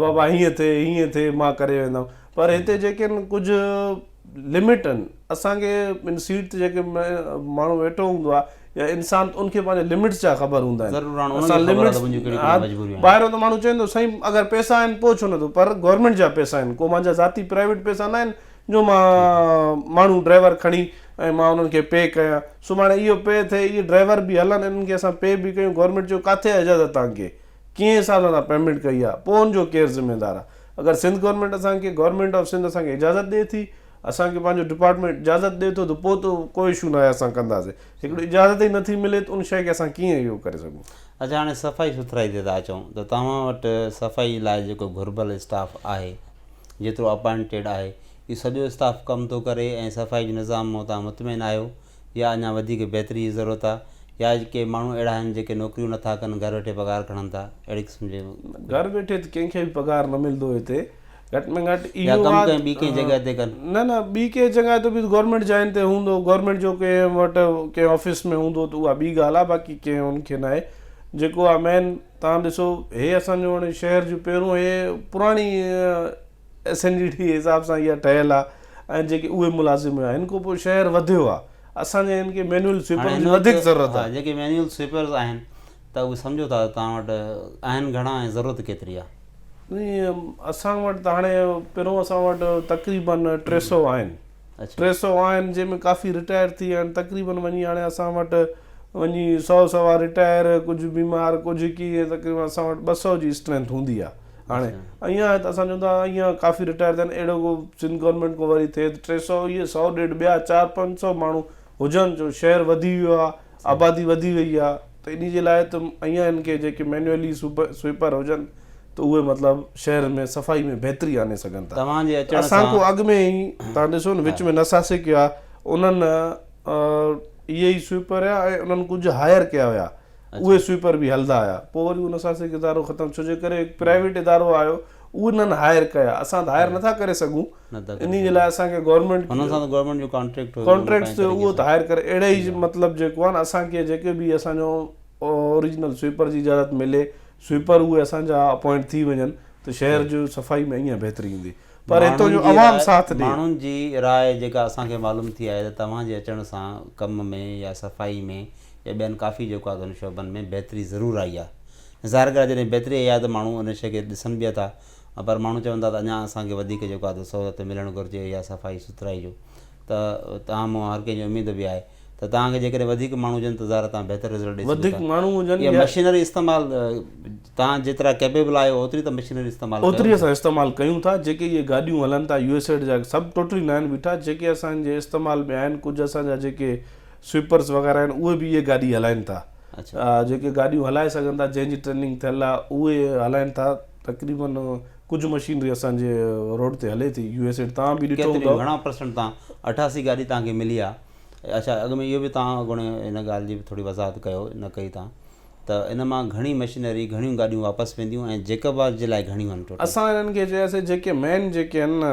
بابا هيئن ٿئي هيئن ٿئي مان ڪري ويندم پر هتي جيڪي آهن ڪجهه لمٽ آهن اسان کي ان سيٽ تي جيڪي ماڻهو ويٺو هوندو آهي يا انسان ان کي پنهنجي لمٽس جا خبر هوندا آهن اسان لمٽس ٻاهرو ته ماڻهو چوندو سائين اگر پئسا آهن پوء ڇو نٿو پر گورنمينٽ جا پئسا آهن ڪو مانجا ذاتي پرائيويٽ پئسا نه آهن جو مان ماڻهو ڊرائيور کڻي ۽ مان انهن کي پي ڪيان سڀاڻي اهو پي ٿئي اهي ڊرائيور به هلن انهن کي اسان پي به ڪيون گورنمينٽ چيو ڪاٿي آهي اجازت توهان کي ڪنهن حساب سان توهان پيمينٽ ڪئي آهي پوء ان جو ڪير ذميدار آهي اگر سنڌ گورنمينٽ اسان کي گورنمينٽ آف سنڌ اسان کي اجازت ڏئي ٿي اسان کي پنهنجو ڊپارٽمينٽ اجازت ڏئي ٿو ته پوء ته ڪو اشو ناهي اسان ڪنداسين هڪڙو اجازت ئي نٿي ملي ته ان شيء کي اسان ڪيئن اهو ڪري سگهون. اڇا هاڻي صفائي سٿرائي تي ٿا اچون ته توهان وٽ صفائي لاء جيڪو گهربل اسٽاف آهي جيترو اپائنٽيڊ آهي اهو سڄو اسٽاف ڪم ٿو ڪري ۽ صفائي جو نظام مان توهان مطمئن آهيو يا اڃا وڌيڪ بهتري جي ضرورت آهي يا ڪي ماڻهو اهڙا آهن جيڪي نوڪريون نٿا ڪن گهر ويٺي پگهار کڻن ٿا اهڙي قسم جي. گهر ويٺي ته ڪنهن کي به پگهار نه ملندو هتي گهٽ ۾ گهٽ يا اهو ڪم آهي ڪنهن ٻي ڪنهن جڳهه تي ڪن. نه نه ٻي ڪنهن جڳهه تي به گورنمينٽ جاين تي هوندو گورنمينٽ جو ڪنهن وٽ ڪنهن آفيس ۾ هوندو ته اها ٻي ڳالهه آهي باقي ڪنهن ان کي ناهي جيڪو آهي مين تان ڏسو هي اسان جو هاڻي شهر جو پهريون هي پراڻي ايس اين جي ڊي حساب سان اها ٺهيل آهي ۽ جيڪي اهي ملازم هيا هن کان پوء شهر وڌيو آهي اسان جي هن کي مينوئل هاڻي سوئپرن هن جي وقت وڌيڪ ضرورت ها آهي. جيڪي مينوئل سوئپرز آهن ته اهي سمجهو ٿا ته توهان وٽ آهن گهڻا ۽ ضرورت ڪيتري آهي؟ ني اسان وٽ ته هاڻي پهريون اسان وٽ تقريبن 300 آهن 300 آهن جنهن ۾ ڪافي رٽائر ٿي ويا آهن تقريبن وڃي هاڻي اسان وٽ وڃي سئو سوا رٽائر ڪجهه بيمار ڪجهه ڪيئن تقريبن اسان وٽ 200 جي اسٽرينٿ هوندي آهي هاڻي ائين آهي ته اسان چون ٿا ائين ڪافي رٽائر ٿيا آهن اهڙو ڪو سنڌ گورنمينٽ کان وري ٿئي ته 300 اهي سئو ڏيڍ ٻيا چار 500 ماڻهو هجن جو شهر وڌي ويو آهي آبادي وڌي وئي آهي ته انهي جي لاء ته ائين هن کي جيڪي مينوئلي سوئپر هجن ته اهي مطلب شهر ۾ صفائي ۾ بهتري آڻي سگهن ٿا. توهان جي اچڻ اسان سان. کان اڳ ۾ ئي توهان ڏسو نه وچ ۾ نساسي ڪيا انهن اهي ئي سوئپر هيا ۽ انهن ڪجهه هائر ڪيا هيا اهي سوئپر به هلندا هيا پوء وري اهو نساسي ادارو ختم ڇو جي ڪري هڪ پرائيويٽ ادارو آيو انهن هائر ڪيا اسان ته هائر نٿا ڪري سگهون انهي جي لاء اسان کي گورنمينٽ انهن سان ته گورنمينٽ جو ڪانٽريڪٽ هيو ڪانٽريڪٽ ٿيو اهو ته هائر ڪري اهڙي ئي مطلب جيڪو آهي نه اسان کي جيڪي به اسان جو اوريجنل سوئپر جي اجازت ملي سوئپر اهي اسان جا اپوائنٽ ٿي وڃن ته شهر جو صفائي ۾ اڃا بهتري ايندي پر هتو جو عوام ساٿ ڏي. ماڻهن جي راء جيڪا اسان کي معلوم ٿي آهي ته توهان جي اچڻ سان ڪم ۾ يا صفائي ۾ يا ٻين ڪافي جيڪو آهي ان شعبن ۾ بهتري ضرور آئي آهي ظاهر ڳالهه جڏهن بهتري آئي آهي ته ماڻهو ان شيء کي ڏسن به ٿا پر ماڻهو چون ٿا ته اڃا اسان کي وڌيڪ جيڪو آهي سهولت ملڻ گهرجي يا صفائي سٿرائي جو ته توهان مان هر ڪنهن جي اميد به آهي ته توهان کي جيڪڏهن وڌيڪ ماڻهو هجن ته ظاهر توهان بهتر رزلٽ ڏئي سگهو وڌيڪ ٿا ماڻهو هجن يا يا مشينري استعمال توهان جيترا ڪيپيبل آهيو اوتري ته مشينري استعمال ڪيو اوتري اسان استعمال ڪيون ٿا جيڪي اهي گاڏيون هلن ٿا يو ايس ايڊ جا سڀ ٽوٽلي ناهن بيٺا جيڪي اسان جي استعمال ۾ آهن ڪجهه اسان جا جيڪي سوئپرس وغيره آهن اهي به اهي گاڏي هلائن ٿا جيڪي گاڏيون هلائي سگهن ٿا جنهن جي ٽريننگ ٿيل آهي اهي هلائن ٿا تقريبن ڪجهه مشينري اسان جي روڊ تي هلي ٿي يو ايس ايڊ تان به ڏٺو هوندو. گهڻا پرسنٽ تان 88 گاڏي تان کي ملي آ اڇا اڳ ۾ اهو به تان اڳوڻي ان ڳالهه جي به ٿوري وضاحت ڪيو نه ڪئي تان ته ان مان گهڻي مشينري گهڻيون گاڏيون واپس وينديون ۽ جيڪب آباد جي لاء گهڻيون آهن ٽوٽل. اسان انهن کي چياسي جيڪي مين جيڪي آهن نه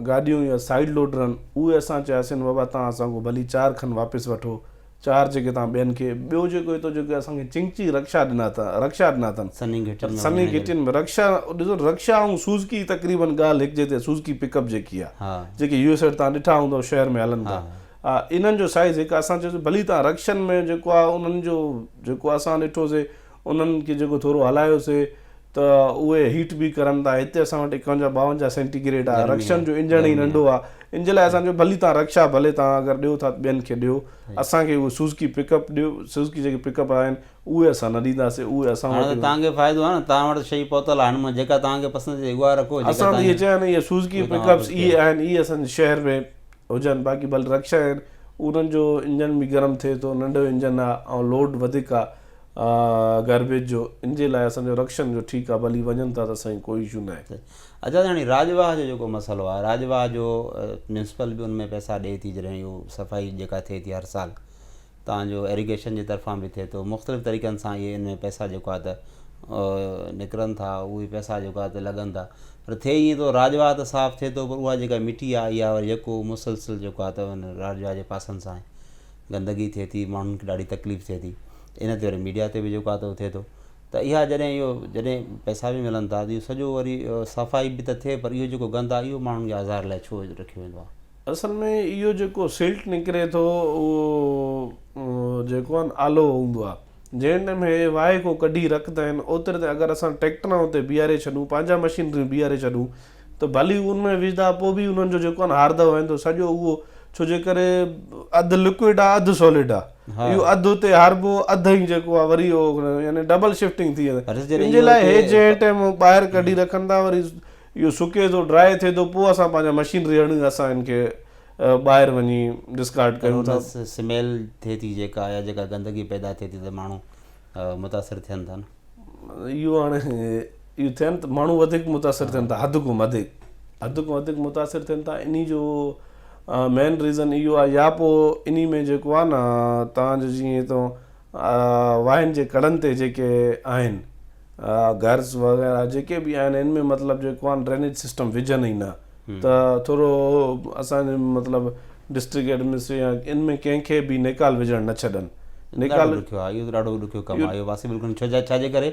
گاڏيون يا سائيڊ لوڊر آهن اهي اسان چياسين بابا تان اسان کان ڀلي چار کن واپس وٺو چار جيڪي تان ٻين کي ٻيو جيڪو هتو جيڪي اسان کي چنگچي رڪشا ڏنا اٿا رڪشا ڏنا اٿن سنهي گهٽين ۾ سنهي گهٽين ۾ رڪشا ڏسو رڪشا ۽ سوزڪي تقريبن ڳالهه هڪ جيتري سوزڪي پڪ اپ جيڪي آ جيڪي يو ايس ايڊ تان ڏٺا هوندو شهر ۾ هلن ٿا انهن جو سائيز هڪ اسان چيوسي ڀلي تان رڪشن ۾ جيڪو آ انهن جو جيڪو اسان ڏٺوسي انهن کي جيڪو ٿورو هلايوسي ته اهي هيٽ به ڪرن ٿا هتي اسان وٽ 51 52 سينٽي گريڊ آهي رڪشن جو انجڻ ئي ننڍو آهي ان جي لاء اسان چيو ڀلي توهان رڪشا ڀلي توهان اگر ڏيو ٿا ته ٻين کي ڏيو اسان کي اهي سوزڪي پڪ اپ ڏيو سوزڪي جيڪي پڪ اپ آهن اهي اسان نه ڏينداسين اهي اسان وٽ توهان کي فائدو آهي نه توهان وٽ شيء پهتل آهي هن مان جيڪا توهان کي پسند اچي اها رکو جيڪا اسان ته اهي چيا آهن اهي سوزڪي پڪ اپس اهي آهن اهي اسان جي شهر ۾ هجن باقي ڀلي رڪشا آهن انهن جو انجڻ به گرم ٿئي ٿو ننڍو انجڻ آهي ۽ لوڊ وڌيڪ آهي گاربيج جو ان جي لاء اسان جو رڪشن جو ٺيڪ آ ڀلي وڃن ٿا ته سائين ڪوئي اشو ناهي. اچا ته هاڻي راڄ واهه جو جيڪو مسئلو آهي راڄ واهه جو ميونسپل به ان ۾ پئسا ڏئي ٿي جڏهن اهو صفائي جيڪا ٿئي ٿي هر سال تان جو ايريگيشن جي طرفان به ٿئي ٿو مختلف طريقن سان اهي ان ۾ پئسا جيڪو آهي ته نڪرن ٿا اهي پئسا جيڪو آهي ته لڳن ٿا پر ٿئي ائين ٿو راڄ واهه ته صاف ٿئي ٿو پر اها جيڪا مٽي آهي اها وري يڪو مسلسل جيڪو آهي ته ان راڄ واهه جي پاسن سان گندگي ٿئي ٿي ماڻهن کي ڏاڍي تڪليف ٿئي ٿي ان تي وري ميڊيا تي به جيڪو آهي ته ٿئي ٿو ته اها جڏهن اهو جڏهن پئسا به ملن ٿا ته اهو سڄو وري صفائي به ته ٿئي پر اهو جيڪو گند آهي اهو ماڻهن کي آزار لاء ڇو رکيو ويندو آهي؟ اصل ۾ اهو جيڪو سلٽ نڪري ٿو اهو جيڪو آهي نه آلو هوندو آهي جنهن ٽائيم هي واهي کان ڪڍي رکندا آهن اوتري تائين اگر اسان ٽريڪٽران اتي بيهاري ڇڏون پنهنجا مشينريون بيهاري ڇڏون ته ڀلي ان ۾ وجهدا پوء به انهن جو جيڪو آهي نه هاردو ويندو سڄو اهو ڇو جي ڪري اڌ لڪوئڊ آهي اڌ سولڊ آهي اهو اڌ اتي هاربو اڌ ئي جيڪو آهي وري اهو يعني ڊبل شفٽنگ ٿي ويندي ان جي لاء هي جنهن ٽائيم ٻاهر ڪڍي رکن ٿا وري اهو سڪي ٿو ڊرائي ٿئي ٿو پوء اسان پنهنجا مشينري هڻي اسان ان کي ٻاهر وڃي ڊسڪارڊ ڪيون ٿا. سميل ٿئي ٿي جيڪا يا جيڪا گندگي پيدا ٿئي ٿي ته ماڻهو متاثر ٿين ٿا نه. اهو هاڻي اهو ٿين ته ماڻهو وڌيڪ متاثر ٿين ٿا حد کان وڌيڪ حد کان وڌيڪ متاثر ٿين ٿا انهي جو مين ريزن اهو آهي يا پوء انهي ۾ جيڪو آهي نه توهان جو جيئن هتو واهن جي ڪڙن تي جيڪي آهن گهرز وغيره جيڪي به آهن ان ۾ مطلب جيڪو آهي ڊرينيج سسٽم وجهن ئي نه ته ٿورو اسان جي مطلب ڊسٽرڪٽ ايڊمنسٽريشن يا ان ۾ ڪنهن کي به نيڪال وجهڻ نه ڇڏن. نيڪال ڏاڍو ڏکيو آهي اهو ته ڏاڍو ڏکيو ڪم آهي اهو پاسيبل ڪونهي ڇو ڇا جي ڪري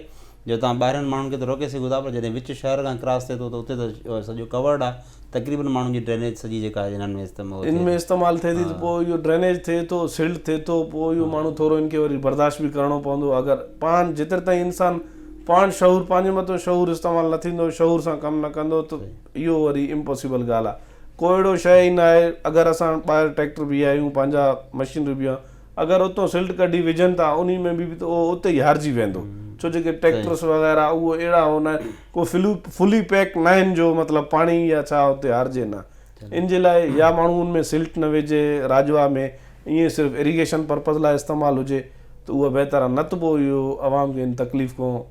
جو توهان ٻاهرين ماڻهن کي ته روڪي سگهو ٿا پر جڏهن وچ شهر کان ڪراس ٿئي ٿو ته اتي ته سڄو ڪورڊ آهي تقريبن ماڻهن جي ڊرينيج سڄي جيڪا آهي انهن ۾ استعمال ان ۾ استعمال ٿئي ٿي ته پوء اهو ڊرينيج ٿئي ٿو سلٽ ٿئي ٿو پوء اهو ماڻهو ٿورو ان کي وري برداشت به ڪرڻو پوندو اگر پاڻ جيتر تائين انسان پاڻ شعور پنهنجي مٿو شعور استعمال نه ٿيندو شعور سان ڪم نه ڪندو ته اهو وري امپاسيبل ڳالهه آهي ڪو اهڙو شيء ئي نه آهي اگر اسان ٻاهر ٽريڪٽر بيهايون پنهنجا مشينري بيهايون اگر اتو سلٽ ڪڍي وجهن ٿا انهي ۾ به ته اهو اتي ئي هارجي ويندو ڇو جيڪي ٽريڪٽرس وغيره اهو اهڙا هو نه ڪو فلو فلي پيڪ نه آهن جو مطلب پاڻي يا ڇا اتي هارجي نه ان جي لاء يا ماڻهو ان ۾ سلٽ نه وجهي راڄوا ۾ ائين صرف اريگيشن پرپز لاء استعمال هجي ته اهو بهتر آهي نه ته پوء اهو عوام کي ان تڪليف کان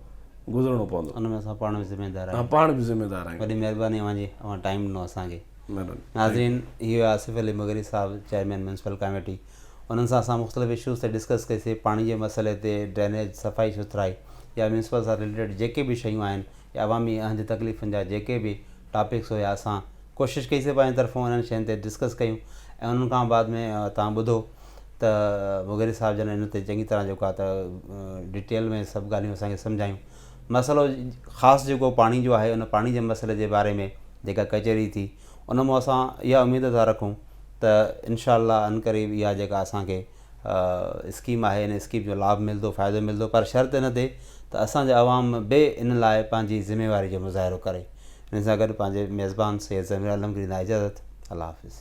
گذرڻو پوندو. ان ۾ اسان پاڻ به ذميدار آهيون. پاڻ به ذميدار آهيون. وڏي مهرباني اوهان جي اوهان ٽائيم ڏنو اسان کي. مهرباني. ناظرين هي هيا آصف علي مغري صاحب چيئرمين ميونسپل ڪاميٽي انهن سان اسان مختلف اشوز تي ڊسڪس ڪئي سي پاڻي جي مسئلي تي ڊرينيج صفائي سٿرائي يا ميونسپل سان رليٽيڊ جيڪي به شيون آهن يا عوامي اهنج تڪليفن جا جيڪي به ٽاپڪس هيا اسان ڪوشش ڪئي سي پنهنجي طرفون انهن شين تي ڊسڪس ڪيون ۽ انهن کان بعد ۾ توهان ٻڌو ته مغري صاحب جن ان تي چڱي طرح جيڪو آهي ته ڊيٽيل ۾ سڀ ڳالهيون اسان کي سمجهايون. مسئلو خاص جيڪو پاڻي جو آهي ان پاڻي جي مسئلي جي باري ۾ جيڪا ڪچهري ٿي ان مون اسان اها اميد ٿا رکون ته انشاء الله عنقريب اها جيڪا اسان کي اسڪيم آهي ان اسڪيم جو لاڀ ملندو فائدو ملندو پر شرط ان تي ته اسان جا عوام به ان لاء پنهنجي ذميواري جو مظاهرو ڪري ان سان گڏ پنهنجي ميزبان سيد ضمير عالمگير ڏيندا اجازت الله حافظ.